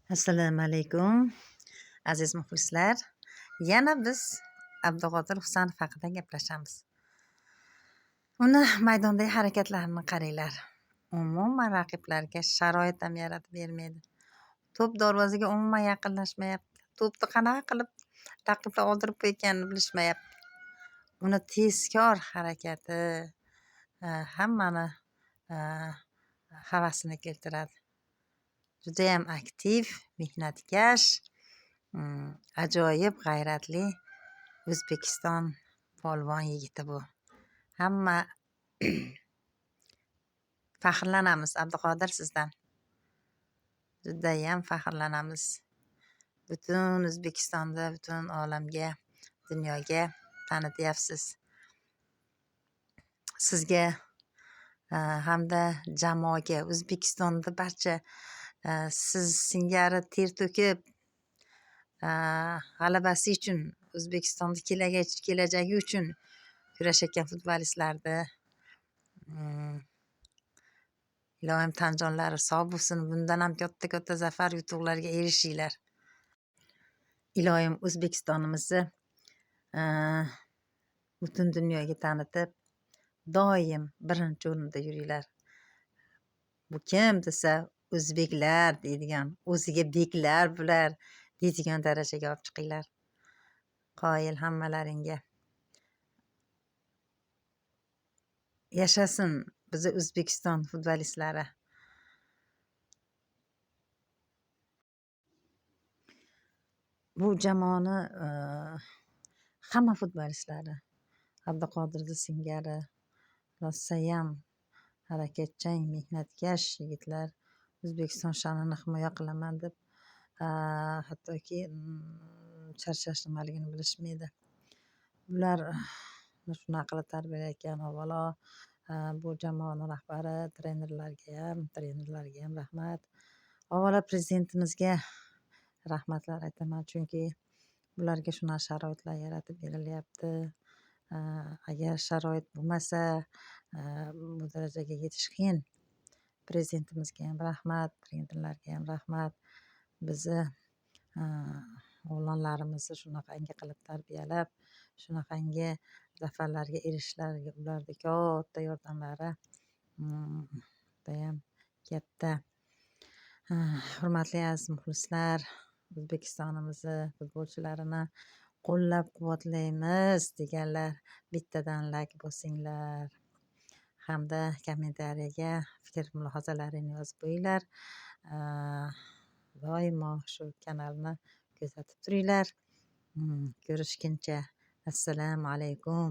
Assalomu alaykum, aziz muxlislar. Yana biz Abduqodir Husanov haqida gaplashamiz. Uni maydondagi harakatlarini qaranglar. Umuman raqiblarga sharoit ham yaratib bermaydi. To'p darvozaga umuman yaqinlashmayapti. To'pni qanaqa qilib raqiblar oldirib qo'yayotganini bilishmayapti. Uni tezkor harakati hammani havasini keltiradi. Judayam aktiv, mehnatkash, ajoyib g'ayratli O'zbekiston polvon yigiti bu. Hamma faxrlanamiz Abduqodir sizdan. Judayam faxrlanamiz. Butun O'zbekistonda, butun olamga, dunyoga tanityapsiz. Sizga hamda jamoaga, O'zbekistonda barcha siz singari ter to'kib, g'alabasi uchun, O'zbekistonni kelajagi uchun kurashayotgan futbolistlarni iloyim tan jonlari sog' bo'lsin, bundan ham katta-katta zafar, yutuqlarga erishinglar. Iloyim O'zbekistonimizni butun dunyoga tanitib, doim birinchi o'rinda yuringlar. Bu kim desa, o'zbeklar deydigan, o'ziga beklar bular deydigan darajaga olib chiqinglar. Qoyil hammalaringga. Yashasin bizni O'zbekiston futbolistlari. Bu jamoani hamma futbolistlari Abduqodirni singari rosayam harakatchan, mehnatkash yigitlar O'zbekiston sha'nini himoya qilaman deb hattoki charchash nimaligini bilishmaydi. Bular shunaqa qilib tarbiyalayotgan avvalo bu jamoani rahbari, trenerlarga ham rahmat. Avvalo prezidentimizga rahmatlar aytaman, chunki bularga shunaqa sharoitlar yaratib berilyapti. Agar sharoit bo'lmasa, bu darajaga yetish qiyin. Prezidentimizga ham rahmat, trenerlarga ham rahmat. Bizni o'g'lonlarimizni shunaqangi qilib tarbiyalab, shunaqangi zafarlarga erishishlariga ularni katta yordamlari judayam katta. Hurmatli aziz muxlislar, O'zbekistonimizni futbolchilarini qo'llab-quvvatlaymiz deganlar bittadan like bosinglar. Hamda kommentariyaga fikr mulohazalaringni yozib qo'yinglar. Doimo shu kanalni kuzatib turinglar. Ko'rishguncha assalomu alaykum.